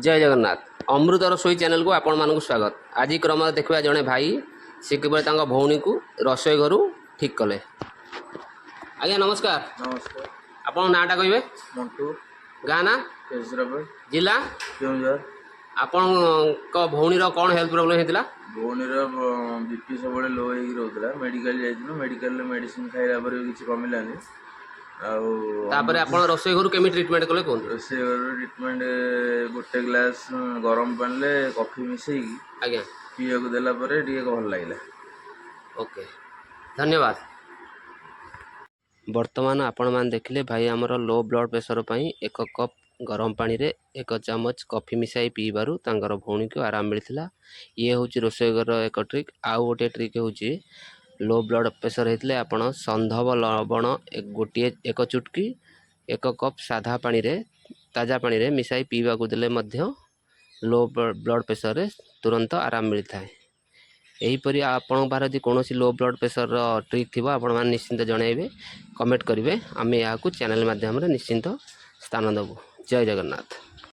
ଜୟ ଜଗନ୍ନାଥ। ଅମୃତ ରସୋଇ ଚ୍ୟାନେଲକୁ ଆପଣମାନଙ୍କୁ ସ୍ୱାଗତ। ଆଜି କ୍ରମରେ ଦେଖିବା, ଜଣେ ଭାଇ ସେ କିଭଳି ତାଙ୍କ ଭଉଣୀକୁ ରୋଷେଇ ଘରୁ ଠିକ୍ କଲେ। ଆଜ୍ଞା, ନମସ୍କାର। ନମସ୍କାର। ଆପଣଙ୍କ ନାଁଟା କହିବେ? ମଣ୍ଟୁ। ଗାଁ ନାଁ? କେଶରାପାଲ। ଜିଲ୍ଲା? କେଉଁଝର। ଆପଣଙ୍କ ଭଉଣୀର କ'ଣ ହେଲ୍ଥ ପ୍ରୋବ୍ଲେମ୍ ହେଇଥିଲା? ଭଉଣୀର ବିପି ସବୁବେଳେ ଲୋ ହେଇକି ରହୁଥିଲା। ମେଡ଼ିକାଲ ଯାଇଥିଲୁ। ମେଡ଼ିକାଲରେ ମେଡ଼ିସିନ ଖାଇଲା ପରେ ବି କିଛି କମିଲାନି ଆଉ ତାପରେ ଆପଣ ରୋଷେଇ ଘରୁ କେମିତି ଟ୍ରିଟମେଣ୍ଟ କଲେ, କୁହନ୍ତୁ। ରୋଷେଇ ଘରର ଟ୍ରିଟମେଣ୍ଟ, ଗୋଟେ ଗ୍ଲାସ୍ ଗରମ ପାଣିରେ କଫି ମିଶେଇକି ପିଇବାକୁ ଦେଲା ପରେ ଟିକେ ଭଲ ଲାଗିଲା। ଓକେ, ଧନ୍ୟବାଦ। ବର୍ତ୍ତମାନ ଆପଣମାନେ ଦେଖିଲେ, ଭାଇ ଆମର ଲୋ ବ୍ଲଡ଼ ପ୍ରେସର ପାଇଁ ଏକ କପ୍ ଗରମ ପାଣିରେ ଏକ ଚାମଚ କଫି ମିଶାଇ ପିଇବାରୁ ତାଙ୍କର ଭଉଣୀକୁ ଆରାମ ମିଳିଥିଲା। ଇଏ ହେଉଛି ରୋଷେଇ ଘରର ଏକ ଟ୍ରିକ୍। ଆଉ ଗୋଟିଏ ଟ୍ରିକ୍ ହେଉଛି, ଲୋ ବ୍ଲଡ଼ ପ୍ରେସର ହେଇଥିଲେ ଆପଣ ସୈନ୍ଧବ ଲବଣ ଗୋଟିଏ ଏକ ଚୁଟକି ଏକ କପ୍ ସାଧା ପାଣିରେ, ତାଜା ପାଣିରେ ମିଶାଇ ପିଇବାକୁ ଦେଲେ ମଧ୍ୟ ଲୋ ବ୍ଲଡ଼ ପ୍ରେସରରେ ତୁରନ୍ତ ଆରାମ ମିଳିଥାଏ। ଏହିପରି ଆପଣଙ୍କ ପାଖରେ ଯଦି କୌଣସି ଲୋ ବ୍ଲଡ଼ ପ୍ରେସରର ଟ୍ରିକ୍ ଥିବ, ଆପଣମାନେ ନିଶ୍ଚିନ୍ତ ଜଣାଇବେ, କମେଣ୍ଟ କରିବେ। ଆମେ ଏହାକୁ ଚ୍ୟାନେଲ୍ ମାଧ୍ୟମରେ ନିଶ୍ଚିନ୍ତ ସ୍ଥାନ ଦେବୁ। ଜୟ ଜଗନ୍ନାଥ।